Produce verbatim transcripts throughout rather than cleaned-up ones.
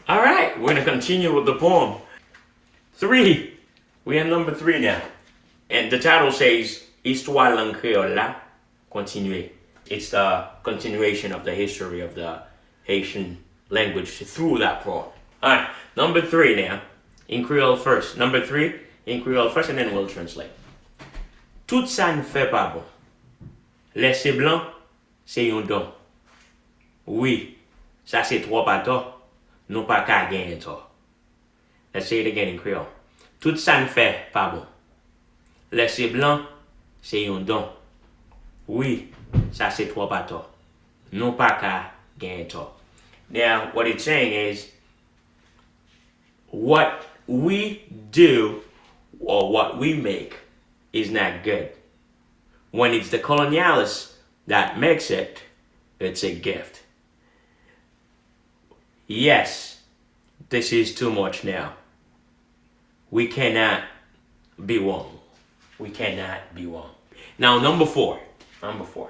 All right, we're gonna continue with the poem. Three. We are number three now. And the title says, Istwa lang kreyòl la kontinye. It's the continuation of the history of the Haitian language through that poem. All right, number three now. In Creole first. Number three, in Creole first, and then we'll translate. Tout sa n fè pa bon. Lè se blan, se yon don. Wi, sa se twòp atò, nou pa ka genyen tò. Let's say it again in Creole. Tout sa n fè pa bon. Lè se blan, se yon don. Wi, sa se twòp atò, nou pa ka genyen tò. Now, what it's saying is, what we do or what we make is not good. When it's the colonialist that makes it, it's a gift. Yes, this is too much now. We cannot be wrong. We cannot be wrong. Now, number four. Number four.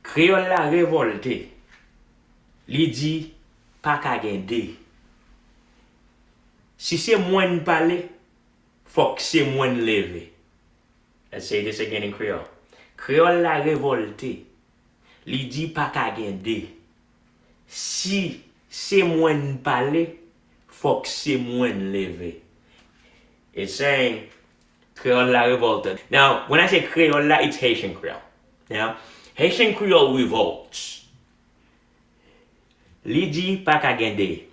Kreyòl la revòlte. Li di, pa ka gen de. Si se mwen n pale, fòk se mwen n leve. Let's say this again in Creole. Kreyòl la revòlte. Li di pa ka gen de. Si se mwen n pale, fòk se mwen n leve. It's saying, Kreyòl la revòlte. Now, when I say Kreyòl la, it's Haitian Creole. Now, Haitian Creole revolts. Li di pa ka gen de.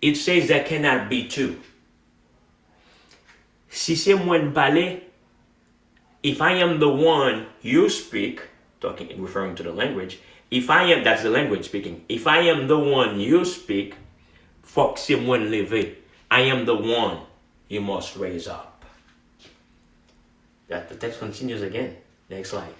It says there cannot be two. Si se mwen n pale, if I am the one you speak, talking, referring to the language, if I am, that's the language speaking, if I am the one you speak, fòk se mwen n leve. I am the one you must raise up. That the text continues again. Next slide.